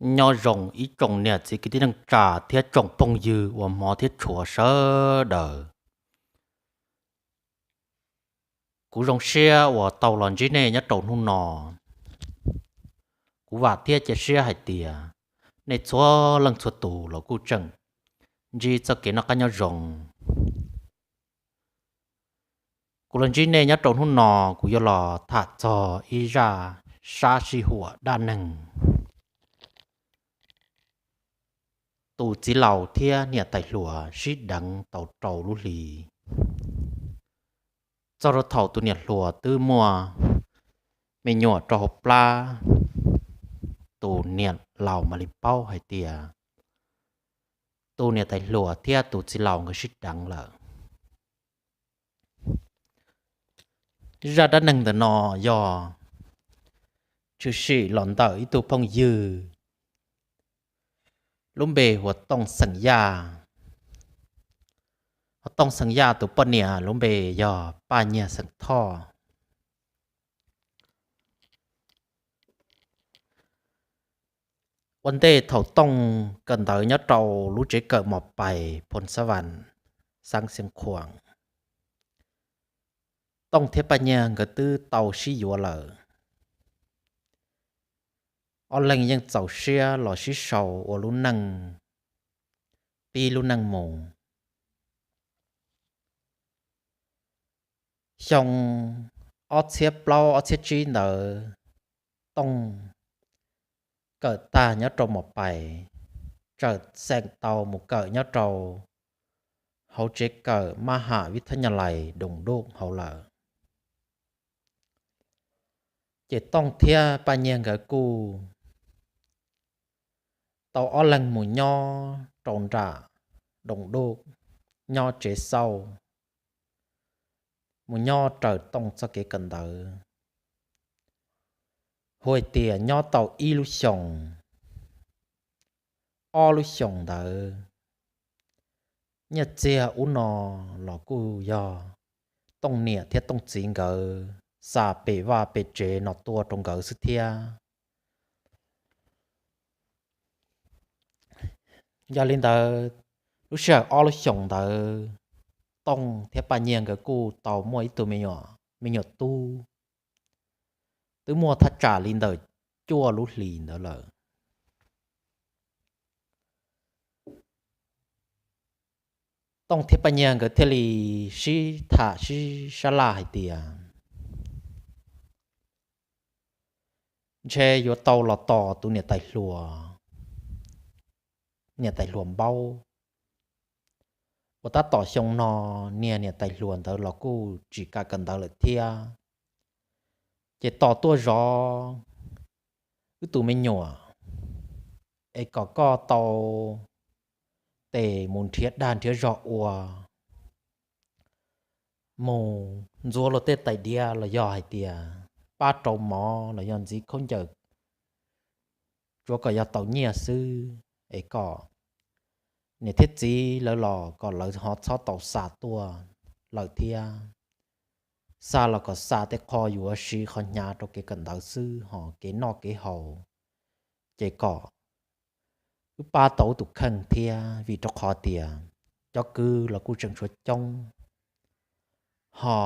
Nyob zoo ib tsoom niam txiv kwv tij neej tsa thiab tsoom phooj ywg uas hmov thiab tshua sawv daws. Kuv zoo siab uas tau los ntsib nej nyob rau hnub no. Kuv vam thiab cia siab hais tias nej txhua leej txhua tus los kuj tseem ntsib txoj kev noj qab nyob zoo. Kuv los ntsib nej nyob rau hnub no, kuv yuav los tham txog ib zaj sab sij huam dab neeg. Tus txiv laus thiab niam tais hluas sib deev tau rau lub hli, txog rau thaum tus niam hluas twb muaj me nyuam rau hauv plab, tus niam laus mam li paub hais tias tus niam tais hluas thiab tus txiv laus nkawd sib deev lawm. Zaj dab neeg ntawm no yog tshwm sim los ntawm ib tug phooj ywg lub npe hu ua Tooj xeem Yaj. Ho Tooj xeem Yaj tus poj niam lub npe yog Paj Nyiag xeem Thoj. Ua ntej thaum Tooj kawm ntawv nyob rau lub tsev kawm mos pais Phoos Xab Vas, xeev Xiav Khuam, Tooj thiab Paj Nyiag nkawd twb tau sib yuav lawm. Ob leeg yeej txaus siab los sib sau ua lub neej, pib lub neej mus. Xyoo ob txhiab plaub ob txhiab tsib ntawd, Tooj kawm tag nyob rau mos pais, txawm xeem tau mus kawm nyob rau hauv tsev kawm mab ham vib thab nyas lais Doos Duj hauv lawm. Ces Tooj thiab Paj Nyiag nkawd kuj tau ob leeg mus nyob rau nram Doos Duj, nyob tsev xauj, mus nyob raws Tooj txoj kev kawm ntawv. Hu hais tias nyob tau ib lub xyoos, ob lub xyoos ntawd, nyiaj txiag ub no los kuj yog Tooj niam thiab Tooj txiv nkawd xa pem vaj pem tsev no tuaj rau nkawd xwb thiab. Yog li ntawd, lub sij hawm ob lub xyoos ntawd, Tooj thiab Paj Nyiag nkawd kuj tau muaj ib tug me nyuam, me nyuam tub, twb muaj thaj tsam li ntawm cuaj lub hlis ntawd lawm. Tooj thiab Paj Nyiag nkawd thiaj li sib tham sib sab laj hais tias ntshe yuav tau los tos tus niam tais hluas, niam tais hluas Npaub, uas tab tom xyoo no niag niam tais hluas ntawd los kuj tsis kam kawm ntawv lawm thiab. Ces tos tuaj zov wb tus me nyuam es kom koj tau tes mus nrhiav dag nrhiav zog ua, mus ntxuav luag tej tais diav los yog hais tias pab rau mov los yog ntxiv khaub ncaws, tsuav kom yog tau nyiaj xwb es kom niam thiab txiv lawv los kom lawv ho txhob tau xa tuaj lawm thiab. Xa los kom xa tej qho yuav siv qhov hnyav rau kev kawm ntawv xwb, ho kev noj kev haus ces kom wb pab tau wb tus kheej thiab, vim rau qhov tias cov kwv los kuj tseem tshuav coob, ho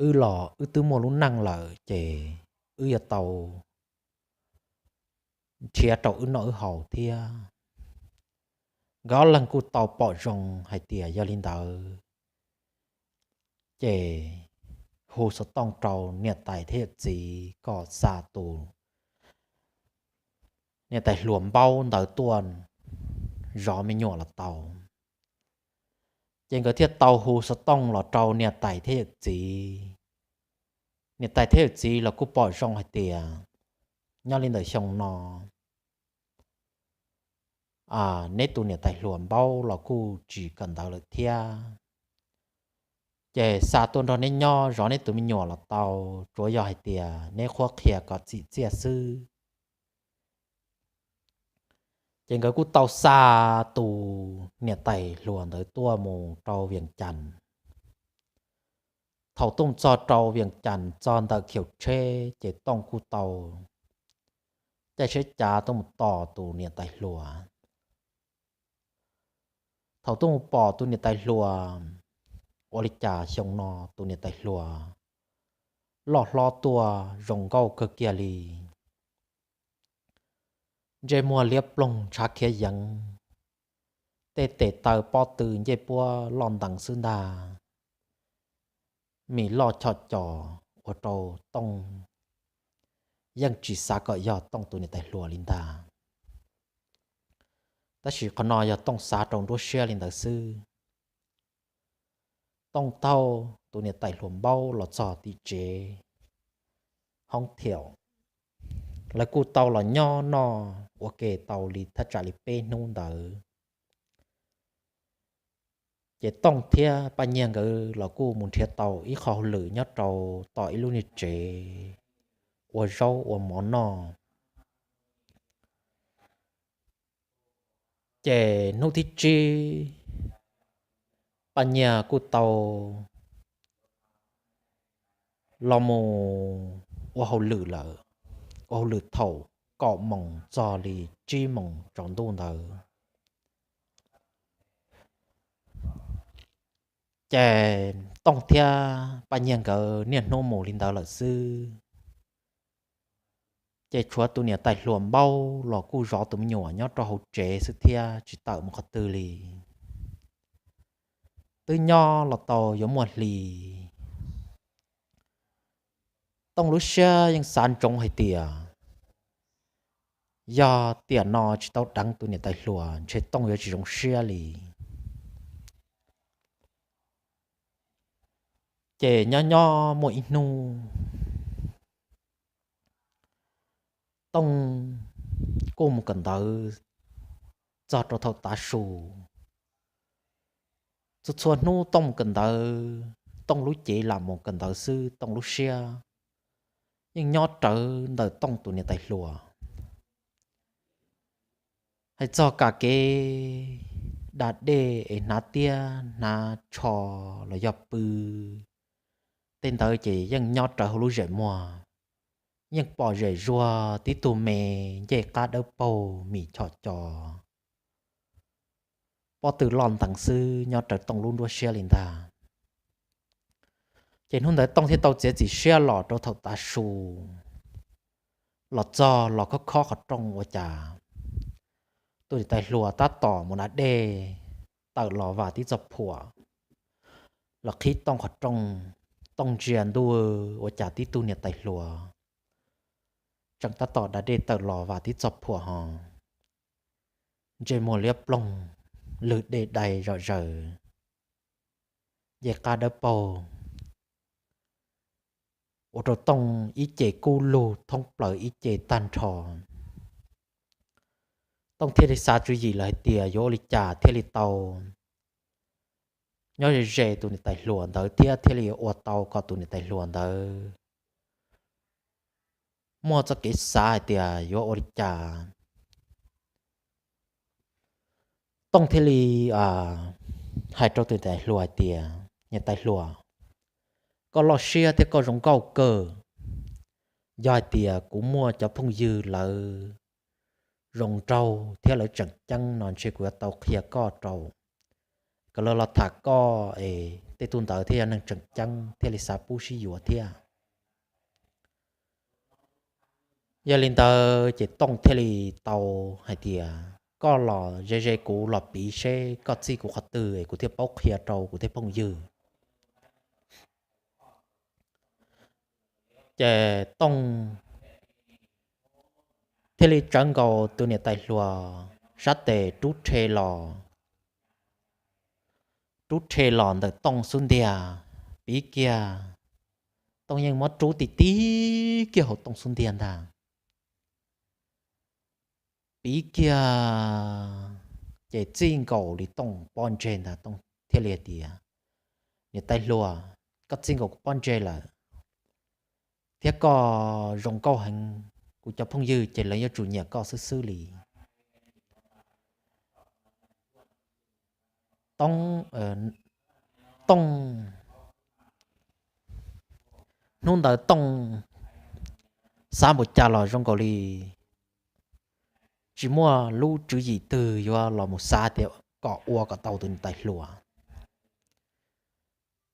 wb los wb twb muaj lub neej lawm ces wb yuav tau nrhiav rau wb noj wb haus thiab. Nkawd ob leeg kuj tau pom zoo hais tias yog li ntawd ces hu xov tooj rau niam tais thiab yawm txiv kom xa tus niam tais hluas Npaub ntawd tuaj zov me nyuam los tau. Ces nkawd thiaj tau hu xov tooj los rau niam tais thiab yawm txiv. Niam tais thiab yawm txiv los kuj pom zoo hais tias nyob li ntawm xyoo no neb tus niam tais hluas Npaub los kuj tsis kawm ntawv lawm thiab, ces xa tuaj nrog neb nyob zov neb tus me nyuam los tau, tsuav yog hais tias neb qhuab qhia kom txim txiaj xwb. Ces nkawd kuj tau xa tus niam tais hluas ntawd tuaj mus rau Vias Cas. Thaum tuaj txog rau Vias Cas txog ntawm khiv tsheb ces Tooj kuj tau caij tsheb cav tuaj mus tos tus niam tais hluas. Thaum tuaj mus pom tus niam tais hluas, ua li cas xyoo no tus niam tais hluas loj hlob tuaj zoo nkauj kawg kiag li. Ntsej muag liab ploog ntshav khiav yeev, tej tes taw pob tw ncej puab loj nteev xwb ntag. Mis loj choj co, ua rau Tooj yeej tsis xav kom yog Tooj tus niam tais hluas li ntag. Tab sis qhov no yog Tooj xav rau nruab siab li ntawd xwb. Tooj thauj tus niam tais hluas Npaub los txog tim tsev hoob thiaum. Lawv kuj tau los nyob noj ua ke tau li thaj tsam li peb hnub ntawd. Ces Tooj thiab Paj Nyiag nkawd los kuj mus nrhiav tau ib qho hauj lwm nyob rau tom ib lub niag tsev ua zaub ua mov noj. Ces hnub thib tsib, Paj Nyiag kuj tau los mus ua hauj lwm lawm, ua hauj lwm thaum kaum moos txog li tsib moos tsaus ntuj ntawd. Ces Tooj thiab Paj Nyiag nkawd niaj hnub mus li ntawd lawm xwb. Ces tshuav tus niam tais hluas Npaub los kuj zov tus me nyuam nyob rau hauv tsev xwb thiab tsis tawm mus qhov twg li. Twb nyob los tau yuav muaj hli, Tooj lub siab yeej xav ntsoov hais tias yog tiam no tsis tau deev tus niam tais hluas ntshe Tooj yuav tsis zoo siab li. Ces nyob nyob muaj ib hnub, Tooj kuj mus kawm ntawv txog rau thaum tav su. Txhua txhua hnub Tooj mus kawm ntawv, Tooj lub cev lam mus kawm ntawv xwb, Tooj lub siab yeej nyob rawv ntawm Tooj tus niam tais hluas. Hais txog kam kev da dej es hnav tiab hnav tsho los yog pw, tej ntawd ces yeej nyob rawv hauv lub zem muag. Yeej pom zem zuag tib tug me ncej qab dawb paug mis chom co, pob tw loj nteev xwb nyob rawv Tooj lub nruab siab li ntag. Ces hnub ntawd Tooj thiaj tau txiav txim siab los rau thaum tav su. Los txog los khob khob qhov rooj ua cas tus niam tais hluas tab tom mus da dej tawm los vam tib txoj phuam. Los qhib Tooj qhov rooj, Tooj ntsia ntuj ua cas tib tug niam tais hluas tseem tab tom da dej tawm los vam tib txoj phuam ho ntsej muag liab ploog, lwg dej dai zom zaws, ncej qab dawb paug, ua rau Tooj ib ce kub lug thoob plaws ib ce tag nrho. Tooj thiaj li xav tswv yim lawm hais tias yuav ua li cas thiaj li tau nyob ze ze tus niam tais hluas ntawd thiab thiaj li ua tau kom tus niam tais hluas ntawd muaj txoj kev xav hais tias yuav ua li cas. Tooj thiaj li hais rau tus niam tais hluas hais tias, niam tais hluas, koj loj siab thiab koj zoo nkauj kawg. Yog hais tias kuv muaj cov phooj ywg lawv zoo nraug thiab lawv tseem ceeb no ntshe kuv yuav tau qhia koj rau, kom lawv los tham koj es tej tug ntawd thiaj yog neeg tseem ceeb thiaj li xav pub sib yuav thiab. Yog li ntawd ces Tooj thiaj li tau hais tias, koj los ze ze kuv los piv seb koj txij kuv qhov twg es kuv thiaj paub qhia rau kuv tej phooj ywg. Ces Tooj thiaj li tsawv nkaus tus niam tais hluas sab tes rub rhe los, rub rhe los ntawm Tooj xub ntiag, piv kiag, Tooj yeej muab rub ti ti kiag hauv Tooj xub ntiag ntag. Piv kiag ces txij nkaus li Tooj pob ntseg ntag. Tooj thiaj li hais tias, niam tais hluas, koj txij nkaus kuv pob ntseg lawm, thiab koj zoo nkauj heev, kuv cov phooj ywg ces lawv yuav tsum nyiam koj xwb xwb li. Tooj, Tooj, hnub ntawd Tooj xav npaum cas los zoo nkaus li tsis muaj lub tswv yim twg yuav los mus xav tias kom ua kom tau tus niam tais hluas.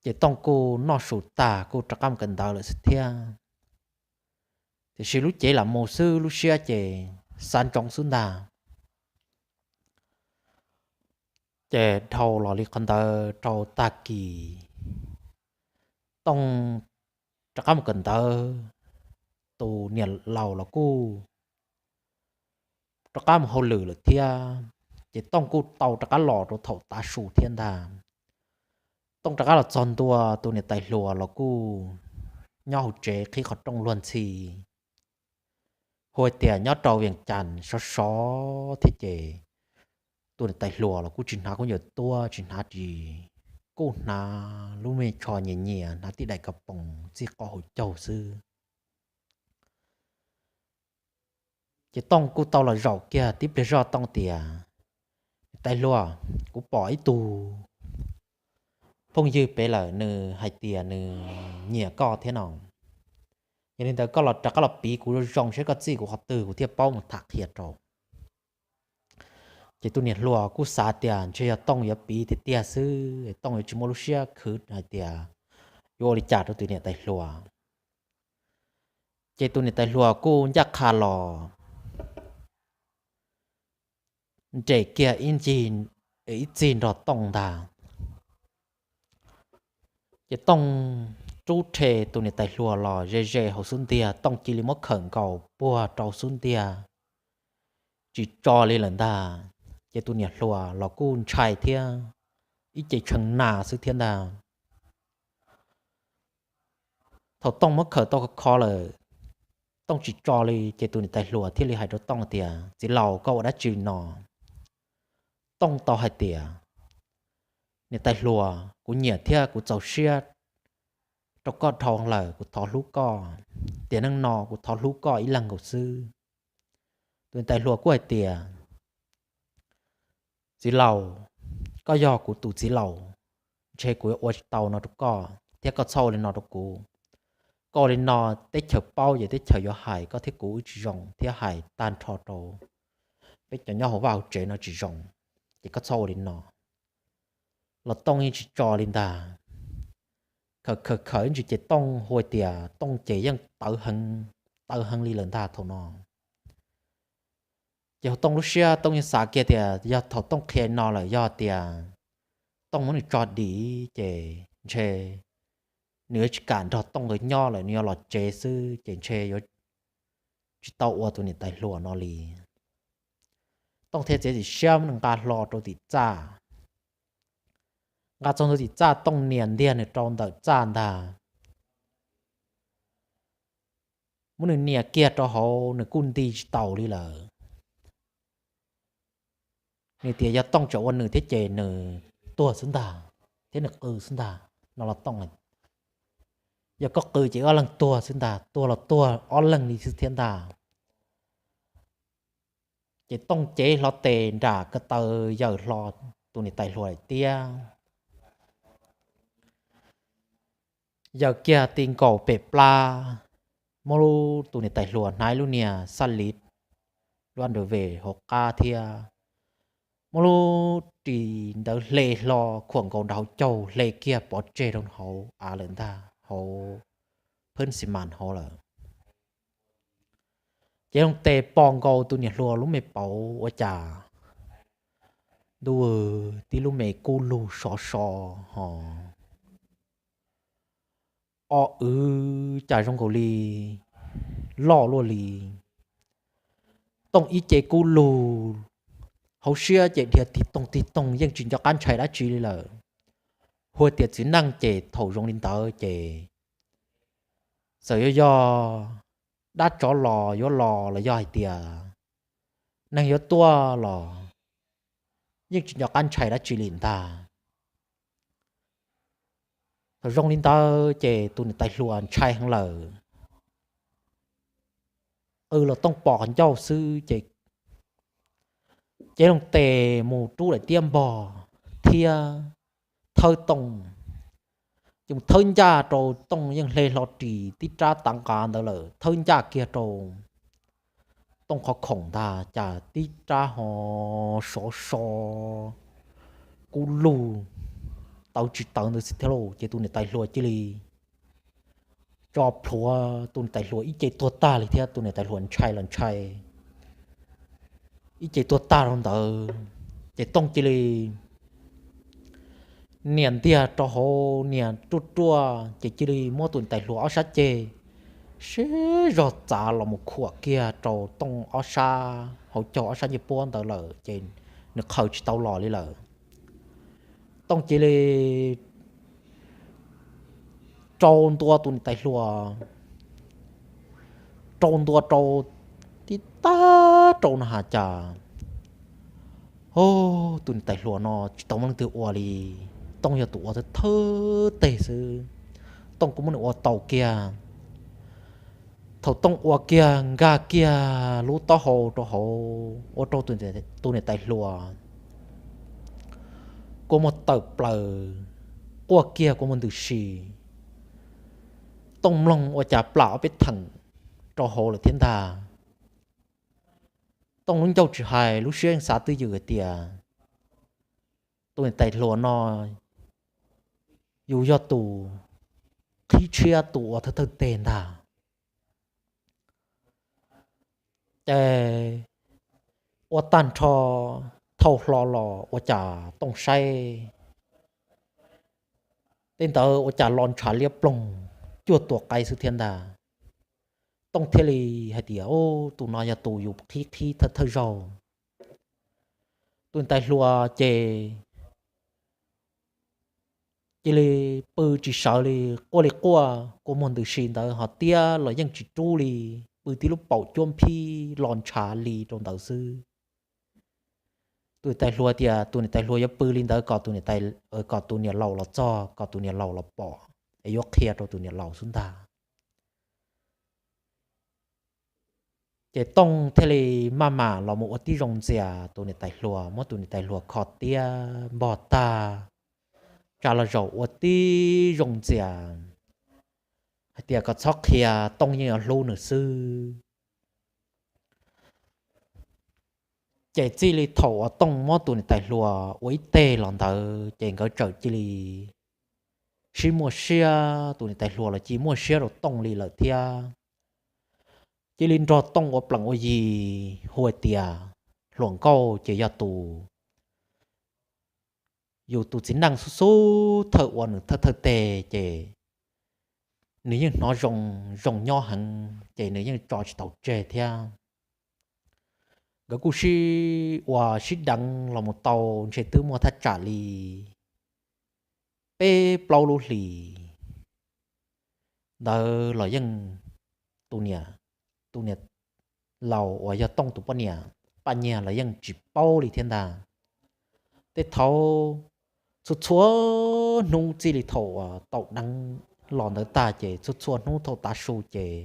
Ces Tooj kuj noj su tag kuj rov qab mus kawm ntawv lawm xwb thiab. Tiam sis lub cev lam mus xwb lub siab ces xav ntsoov xwb ntag. Ces dhau los li qhov ntawd rau tag kis, Tooj rov qab mus kawm ntawv, tus niam laus los kuj rov qab mus hauj lwm lawm thiab. Ces Tooj kuj tau rov qab los rau thaum tav su thiab ntag. Tooj rov qab los txog ntua tus niam tais hluas los kuj nyob hauv tsev qhib qhov rooj luag ntxhi. Hu tias nyob rau Vias Cas sov sov thiab ces tus niam tais hluas los kuj tsis hnav khaub ncaws tuab, tsis hnav ris, kuj hnav lub me tsho nyias nyias, hnav tib daim kas poos txij qo hauv caug xwb. Ces Tooj kuj tau los zaum kiag tib pliag zoj Tooj tias, Niam tais hluas, kuv pom ib tug phooj ywg pem lawm, nws hais tias nws nyiam koj thiab no. Yog li ntawd koj los rov qab los piv kuv zoo zoo seb koj txij kuv qhov twg kuv thiaj paub mus tham qhia rau. Ces tus niam hluas kuj xav tias ntshe yog Tooj yuav piv tiag tiag xwb, Tooj yuav tsis muaj lub siab khwv hais tias yuav ua li cas rau tus niam tais hluas. Ces tus niam tais hluas kuj ncaj qha los nres kiag ib ncig, ib txig nrog Tooj ntag. Ces Tooj rub rhe tus niam tais hluas los ze ze hauv xub ntiag, Tooj cia li muab khawm nkaus puag rau xub ntiag, tsis tso li lawm ntag. Ces tus niam hluas los kuj ntshai thiab, ib ce tshee nas xwb thiab ntag. Thaum Tooj muab khawm tau kho kho lawm, Tooj tsis tso li, ces tus niam tais hluas thiaj li hais rau Tooj tias, Txiv laus, koj ua dab tsi no? Tooj tau hais tias, Niam tais hluas, kuv nyiam thiab kuv txaus siab rau koj dhau lawm, kuv thov hlub koj, tiam neej no kuv thov hlub koj ib leeg nkaus xwb. Tus niam tais hluas kuj hais tias, Txiv laus, koj yog kuv tus txiv laus, ntshe kuv yuav ua tsis tau no rau koj thiab koj txhob ua li no rau kuv. Koj ua li no teb chaws paub ces teb chaws yuav hais koj thiab kuv wb tsis zoo thiab hais tag nrho rau peb cov nyob hauv vaj hauv tsev no tsis zoo, ces koj txhob ua li no. Los Tooj yeej tsis tso li ntag. Khawm khawm khawm ib ntsis ces Tooj hu tias Tooj ces yeej tawv heev, tawv heev li lawm ntag thaum no. Ces Tooj lub siab Tooj yeej xav kiag tias yog thaum Tooj qhia no lawm yog tias Tooj muab nws tso dim ces ntshe nws yuav tsis kam nrog Tooj nkawd nyob lawm, nws yuav los tsev xwb ces ntshe yuav tsis tau ua tus niam tais hluas no li. Tooj thiaj txiav txim siab muab nws nqa hlo rau tim txaj. Nqa txog ntua tim txaj Tooj nias ntiag nws rau ntawm txaj ntag. Muab nws nias kiag rau hauv nws kuj nti tsis taus li lawm. Nws tias yog Tooj tseem ua nws thiab ces nws tuag xwb ntag, thiab nws qw xwb ntag no los Tooj, yog koj qw ces wb ob leeg tuag xwb ntag, tuag los tuag ob leeg li xwb thiab ntag. Ces Tooj cev hlo tes nram ko taw yaws hlo tus niam tais hluas lawm tiab. Yaws kiag ti nkaus pem plab, muab lub tus niam tais hluas hnav lub niag xaj liv, lub underwear hauv qab thiab muab lub ris ntawd hle hlo khuam nkaus nram hauv caug, hle kiag pov tseg rau hauv av lawm ntag, hauv phwb xi mas hauv lawm. Ces loo tes pom nkaus tus niam hluas lub me paum ua cas ntuj, tib lub me kub lug sov so ho o wv cas zoo nkaus li loj luaj li. Tooj ib ce kub lug, hauv siab ces dhia tig toog tig toog yeej tsis nco qab ntshai dab tsi li lawm. Hu tias txiv neej ces thaum zoo li ntawd ces txawm yuav yog dab tsov los yuav los los yog hais tias neeg yuav tuaj los yeej tsis nco qab ntshai dab tsi li ntag. Thaum zoo li ntawd ces tus niam tais hluas ntshai heev lawm, qw los Tooj pom qhov ncauj xwb ces cev loo tes mus rub daim tiab npog thiab thawb Tooj. Ces mus thawb ncaj rau Tooj yeej hle hlo ris tib rab tav nqa ntawd lawm, thawb ncaj kiag rau Tooj qhov khoom ntag cas tib rab ho sov so kub lug tawv tsis tawv ntawd xwb thiab lauj. Ces tus niam tais hluas cia li tso plhuav tus niam tais hluas ib ce tuag tag li thiab. Tus niam tais hluas ntshai los ntshai ib ce tuag tag rau ntawd, ces Tooj cia li nias ntiag rau hauv nias ruaj ruaj, ces cia li muab tus niam tais hluas ob sab ceg sib zog txav los mus khuam kiag rau Tooj ob sab hauv caug ob sab ncej puab ntawd lawm, ces nws qhaws tsis tau los li lawm. Tooj cia li rau ntua tus niam tais hluas, rau ntua rau tib tag rau no has cas, tus niam tais hluas no tsis tau muaj leej twg ua li. Tooj yog tus ua thawj thawj teg xwb, Tooj kuj muab nws ua tau kiag. Thaum Tooj ua kiag nkag kiag lub taub hau rau hauv ua rau tus niam tais hluas kua muag tawm plaws, quaj kiag kua muag ntws si. Tooj mloog ua cas plam ob peb theem rau hauv lawm thiab ntag. Tooj lub ncauj tsis hais lub siab yeej xav twj ywm hais tias tus niam tais hluas no yus yog tus qhib tshiab tus ua thawj thawj teg ntag. Ces ua tag nrho thau hlo los ua cas Tooj saib tej ntawd ua cas los ntshav liab ploog cuag tua qaib xwb thiab ntag. Tooj thiaj li hais tias, Tus no yog tus yus qhib qhib thawj thawj zaug. Tus niam tais hluas ces cia li pw tsis sawv li, quaj li quaj, kua muag ntws si ntawd ho tiab los yeej tsis rub li, pw tib lub paum cuab nphib los ntshav li rau ntawd xwb. Tus niam tais hluas tias tus niam tais hluas yuav pw li ntawd kom tus niam tais, kom tus niam laus los txog, kom tus niam laus los pom es yuav qhia rau tus niam laus xwb ntag. Ces Tooj thiaj li maj mam los mus ua tib zoo ntxias tus niam tais hluas, muab tus niam tais hluas kho tiab npog tag, tsa los zaum ua tib zoo ntxias hais tias kom txhob qhia, Tooj yeej yuav hlub nws xwb. Ces txij li thaum uas Tooj muab tus niam tais hluas ua ib teg los ntawd ces nkawd txawm cia li sib muaj siab, tus niam tais hluas los cia muaj siab rau Tooj li lawm thiab. Cia li nrog Tooj ua plees ua yi, hu hais tias hluas nkauj ces yog tus yus tus txiv neej xub xub thawj ua nws thawj thawj teg ces nws yeej hnov zoo, zoo nyob heev ces nws yeej tso tsis tau tseg thiab. Nkawd kuj sib ua sib deev los mus tau ntshe twb muaj thaj tsam li peb plaub lub hlis ntawd los yeej tus niam, tus niam laus uas yog Tooj tus poj niam Paj Nyiag los yeej tsis paub li thiab ntag. Tej thaum txhua txhua hnub txij li thaum uas tau deev los ntawd tag ces txhua txhua hnub thaum tav su ces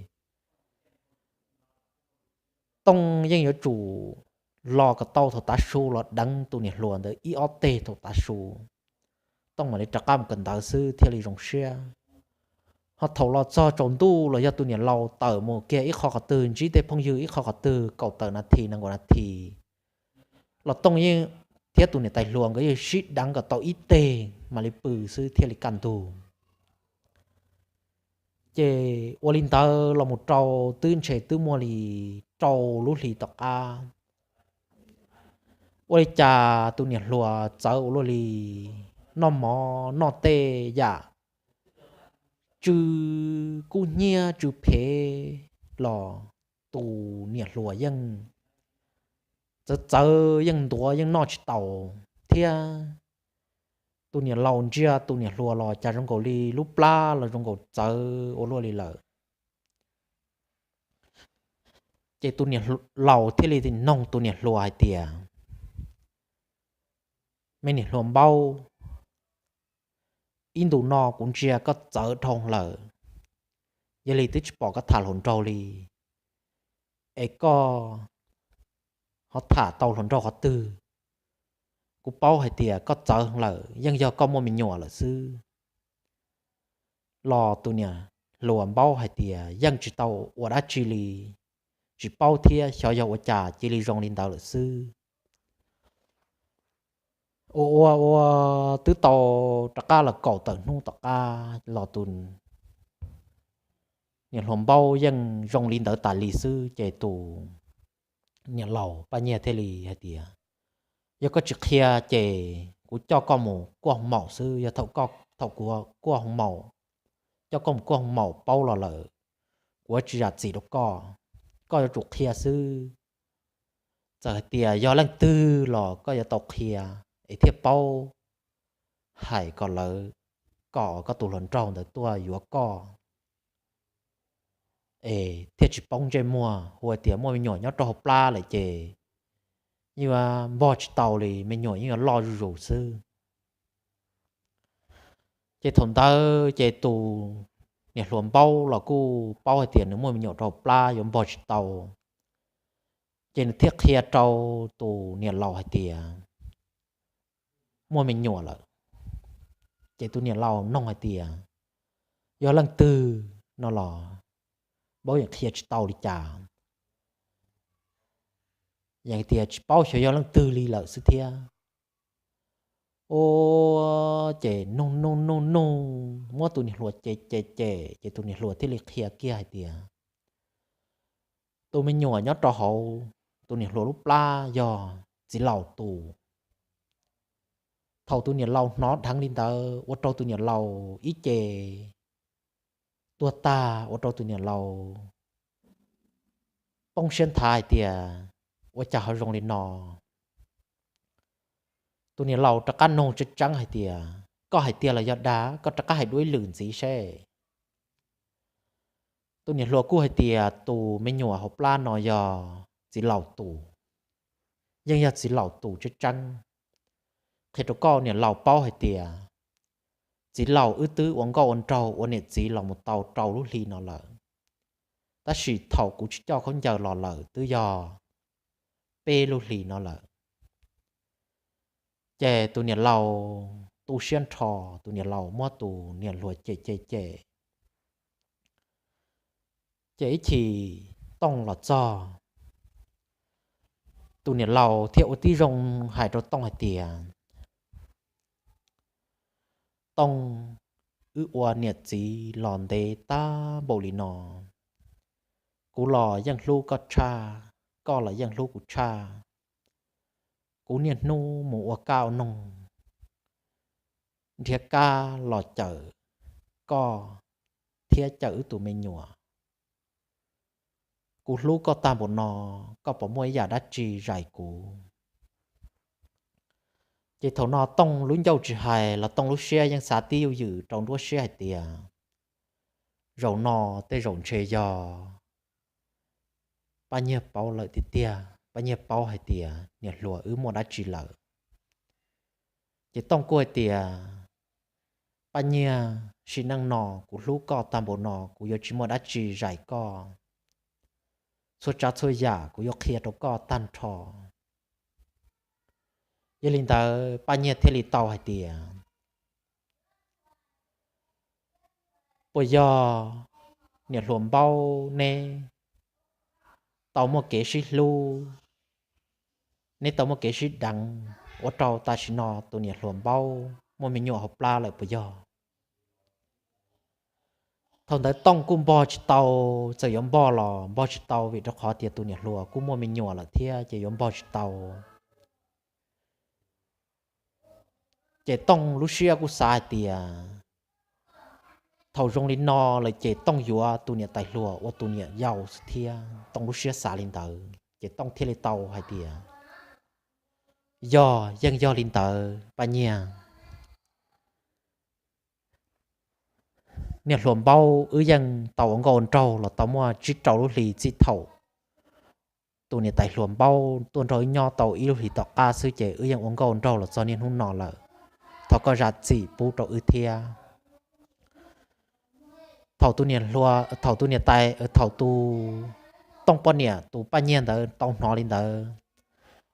Tooj yeej yuav tsum los kom tau thaum tav su los deev tus niam hluas ntawd ib ob teg thaum tav su, Tooj mam li rov qab mus kawm ntawv xwb thiaj li zoo siab. Ho thaum los txog tsaus ntuj los yog tus niam laus tawm mus kiag ib qho qhov twg, ntsib tej phooj ywg ib qho qhov twg kaum tawm nas this nees nkaum nas this los Tooj yeej thiab tus niam tais hluas nkawd yeej sib deev kom tau ib teg mam li pw xwb thiaj li kaj ntug. Ces ua li ntawd los mus rau twb ntshe twb muaj li rau lub hlis tom qab, ua li cas tus niam hluas txawv ua luaj li, noj mov noj tej yam tsw kub hnyiab tsw phem los tus niam hluas yeej txawv txawv, yeej ntuav yeej noj tsis tau thiab. Tus niam laus ntsia tus niam hluas los cas zoo nkaus li lub plab los zoo nkaus txawv ua luaj li lawm. Ces tus niam laus thiaj li noog tus niam hluas hais tias, Me niam hluas Npaub, ib ntus no kuv ntsia koj txawv dhau lawm, yog li twb tsis pom koj tham hluas nraug li, es koj ho tham tau hluas nraug qhov twg? Kuv paub hais tias koj txawv lawm yeej yog koj muaj me nyuam lawm xwb. Los tus niam hluas Npaub hais tias, Yeej tsis tau ua dab tsi li, tsis paub thiab, xyov yog ua cas cia li zoo li ntawd lawm xwb. Ua ua ua, twb tau rov qab los kaum tawm hnub tom qab los tus niam hluas Npaub yeej zoo li ntawd tas li xwb, ces tus niam laus Paj Nyiag thiaj li hais tias, yog koj tsis qhia ces kuv coj koj mus kuaj hoo maum xwb, yog thaum kuv kuaj hoo maum, coj koj mus kuaj hoo maum paub los lawm, kuv tsis zam txim rau koj, koj yuav tsum qhia xwb. Txawm hais tias yog leej twg los koj yuav tau qhia es thiaj paub, hais kom lawv kom koj tus hluas nraug ntawd tuaj yuav koj, es thiaj tsis poob ntsej muag. Hu tias muaj me nyuam nyob rau hauv plab lawm ces yeej yuav npog tsis tau li, me nyuam yeej yuav loj zuj zus xwb. Ces thaum ntawd ces tus niam hluas Npaub los kuj paub hais tias nws muaj me nyuam rau hauv plab yuav npog tsis tau, ces nws thiaj qhia rau tus niam laus hais tias muaj me nyuam lawm. Ces tus niam laus nug hais tias yog leej twg no los Npaub yeej qhia tsis tau li cas, yeej tias tsis paub xyov yog leej twg li lawm xwb thiab. Ua ces nug nug nug nug, muab tus niam hluas cem cem cem, ces tus niam hluas thiaj li qhia kiag hais tias tus me nyuam nyob rau hauv tus niam hluas lub plab yog txiv laus tus. Thaum tus niam laus hnov dheev li ntawd ua rau tus niam laus ib ce tuag tag, ua rau tus niam laus poob siab nthav hais tias ua cas ho zoo li no. Tus niam laus rov qab nug tseeb tseeb hais tias koj hais tiag los yog dag, koj rov qab hais dua ib lwm ntxiv seb. Tus niam hluas kuj hais tias tus me nyuam hauv plab no yog txiv laus tus, yeej yog txiv laus tus tseeb tseeb. Qhia rau koj niam laus paub hais tias txiv laus wb twb ua nkauj ua nraug ua niam txiv los mus tau rau lub hli no lawm, tab sis thaum kuv tsis coj khaub ncaws los lawm twb yog peb lub hli no lawm. Ces tus niam laus tu siab nrho, tus niam laus muab tus niam hluas cem cem cem. Ces ib chim Tooj los txog, tus niam laus thiaj ua tib zoo hais rau Tooj hais tias Tooj, wb ua niam txiv los ntev tag npaum li no, kuv los yeej hlub koj tshaj, koj los yeej hlub kuv tshaj. Kuv niaj hnub mus ua kab ua noog, nrhiav kab los cawm koj thiab cawm wb tus me nyuam. Kuv hlub koj tag npaum no, koj puas muaj ib yam dab tsi zais kuv? Ces thaum no Tooj lub ncauj tsis hais los Tooj lub siab yeej xav tib yuj ywm rau nruab siab hais tias zaum no tej zaum ntshe yog Paj Nyiag paub lawm tiag tiag, Paj Nyiag paub hais tias niam hluas wb muaj dab tsi lawm. Ces Tooj kuj hais tias Paj Nyiag, sim neej no kuv hlub koj tag npaum no kuv yuav tsis muaj dab tsi zais koj, txhua tsav txhua yam kuv yuav qhia rau koj tag nrho. Yog li ntawd Paj Nyiag thiaj li tau hais tias puas yog niam hluas Npaub neb tau muaj kev sib hlub, neb tau muaj kev sib deev ua rau tam sim no tus niam hluas Npaub muaj me nyuam hauv plab lawm puas yog? Thaum ntawd Tooj kuj npog tsis tau, txawm yuav npog los npog tsis tau vim rau qhov tias tus niam hluas kuj muaj me nyuam lawm thiab ces yuav npog tsis tau. Ces Tooj lub siab kuj xav hais tias thaum zoo li no lawm ces Tooj yuav tus niam tais hluas ua tus niam yau xwb thiab, Tooj lub siab xav li ntawd ces Tooj thiaj li tau hais tias yog, yeej yog li ntawd Paj Nyiag. Niam hluas Npaub wb yeej tau ua nkauj ua nraug los tau muaj tsib rau lub hli txij thaum tus niam tais hluas Npaub tuaj nrog wb nyob tau ib lub hlis tom qab xwb ces wb yeej ua nkauj ua nraug los txog niaj hnub no lawm. Thov koj zam txim pub rau wb thiab. Thaum tus niam hluas, thaum tus niam tais, thaum tus Tooj poj niam tus Paj Nyiag ntawd tau hnov li ntawd,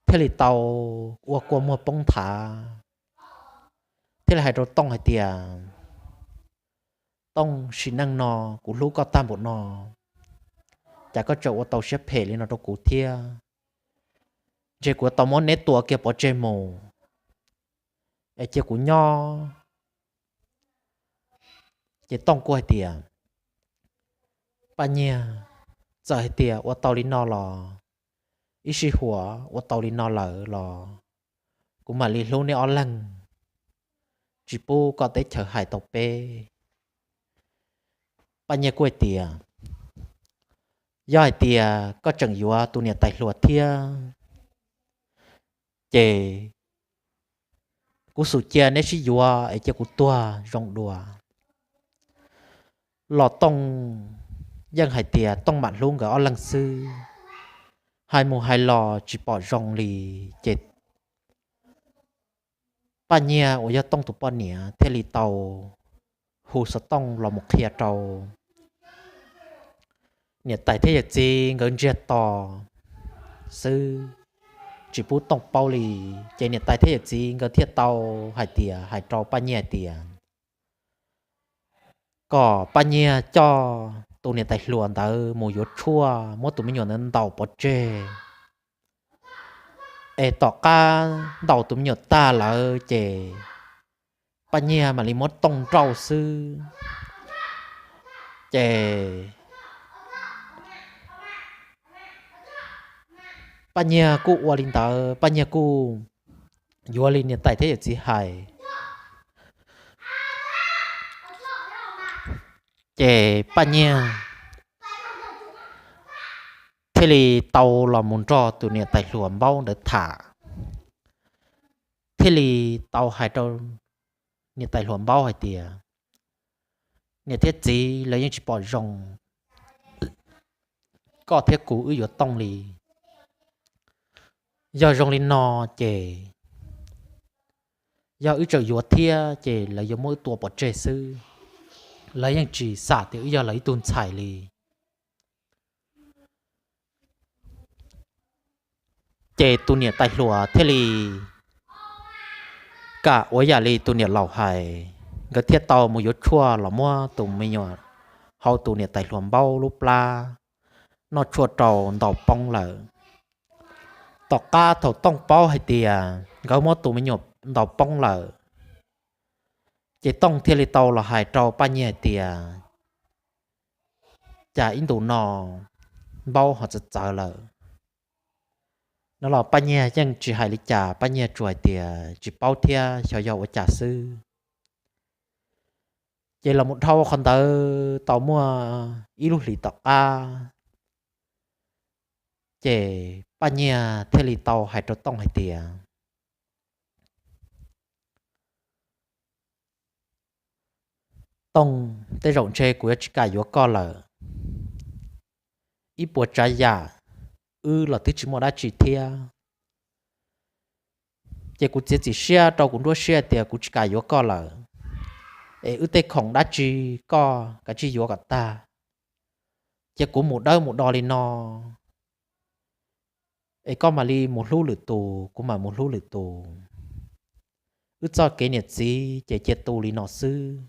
thiaj li tau ua kua muag poob nthav, thiaj li hais rau Tooj hais tias Tooj, sim neej no kuv hlub koj tag npaum no, cas koj tseem ua tau siab phem li no rau kuv thiab? Ntshe kuv yuav tau muab neb tua kiag pov tseg mus es cia kuv nyob. Ces Tooj kuj hais tias, Paj Nyiag, txawm hais tias ua tau li no los, ib sij huam ua tau li no lawm los kuv mam li hlub neb ob leeg, tsis pub koj teb chaws hais tau peb. Paj Nyiag kuj hais tias, Yog hais tias koj tseem yuav tus niam tais hluas thiab, ces kuv xum cia neb sib yuav es cia kuv tuag zoo dua. Los Tooj yeej hais tias Tooj mam hlub nkawd ob leeg xwb, hais mus hais los tsis pom zoo li. Ces Paj Nyiag uas yog Tooj tus poj niam thiaj li tau hu xov tooj los mus qhia rau niam tais thiab yawm txiv nkawd ntsiag to xwb, tsis pub Tooj paub li. Ces niam tais thiab yawm txiv nkawd thiaj tau hais tias, hais rau Paj Nyiag hais tias, kom Paj Nyiag coj tus niam tais hluas ntawd mus yuav tshuaj muab tus me nyuam ntawd ntaus pov tseg, es tom qab ntaus tus me nyuam tag lawm ces Paj Nyiag mam li muab Tooj nrauj xwb. Ces Paj Nyiag kuj ua li ntawd, Paj Nyiag kuj yuav li niam tais thiab yawm txiv hais. Ces Paj Nyiag thiaj li tau los mus nrog tus niam tais hluas Npaub ntawd tham, thiaj li tau hais rau niam tais hluas Npaub hais tias, Niam thiab txiv, lawv yeej tsis pom zoo koj thiab kuv wb yuav Tooj li. Yog zoo li no ces yog wb tseem yuav thiab ces lawv yuav muab wb tua pov tseg xwb, lawv yeej tsis xam tias wb yog lawv ib tug ntxhais li. Ces tus niam tais hluas thiaj li kam ua yam li tus niam laus hais, nkawd thiaj tau mus yuav tshuaj los muab tus me nyuam hauv tus niam tais hluas Npaub lub plab noj tshuaj rau ntaus poob lawm. Tom qab thaum Tooj paub hais tias nkawd muab tus me nyuam ntaus poob lawm, ces Tooj thiaj li tau los hais rau Paj Nyiag hais tias, Cas ib ntus no Npaub ho txawv txawv lawm? No los Paj Nyiag yeej tsis hais li cas, Paj Nyiag tsuas hais tias tsis paub thiab, xyov yog ua cas xwb. Ces los mus dhau qhov ntawd tau muaj ib lub hlis tom qab, ces Paj Nyiag thiaj li tau hais rau Tooj hais tias, Tooj, tej zaum ntshe kuv yuav tsis kam yuav koj lawm. Ib puas tsav yam wb los twb tsis muaj dab tsi thiab, ces kuv txiav txim siab rau kuv nruab siab tias kuv tsis kam yuav koj lawm, es wb tej khoom dab tsi koj kav tsij yuav kom tag, ces kuv mus dawb mus do li no, es koj mam li mus hlub lwm tus, kuv mam mus hlub lwm tus. Wb txoj kev niam txiv ces cia tu li no xwb.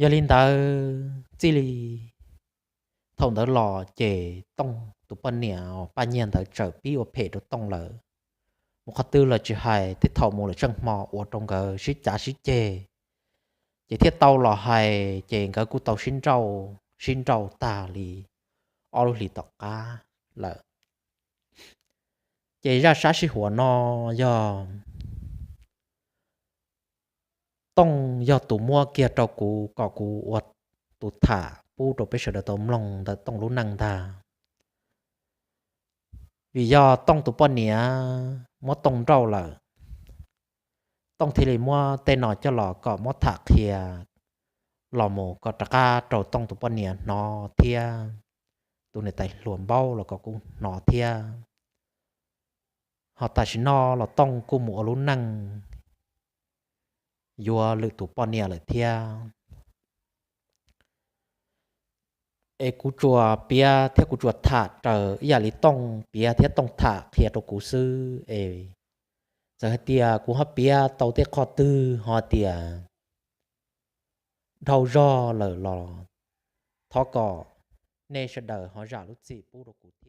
Yog li ntawd txij li thaum ntawd los ces Tooj tus poj niam Paj Nyiag ntawd txawm pib ua phem rau Tooj lawm. Mus qhov twg los tsis hais, tej thaum mus lawm tsheej hmo ua rau nkawd sib cav sib ceg, ces thiaj tau los hais, ces nkawd kuj tau sib nrauj sib nrauj tag li ob lub hlis tom qab lawm. Ces zaj sab sij huam no yog Tooj yog tus muab kiag rau kuv kom kuv ua tus tham pub rau peb sawv daws tau mloog ntawm Tooj lub neej ntag. Vim yog Tooj tus poj niam muab Tooj nrauj lawm, Tooj thiaj li muab tej no coj los kom muab tham qhia los mus kom rov qab rau Tooj tus poj niam hnov thiab, tus niam tais hluas Npaub los kom kuj hnov thiab. Ho tam sim no los Tooj kuj mus ua lub neej yuav lwm tus poj niam lawm thiab. Es kuv tsuas piav thiab kuv tsuas tham raws ib yam li Tooj piav thiab Tooj tham qhia rau kuv xwb es, txawm hais tias kuv ho piav tau tej qhov twg ho tias dhau zog lawm los thov kom nej sawv daws ho zam lub txim pub rau kuv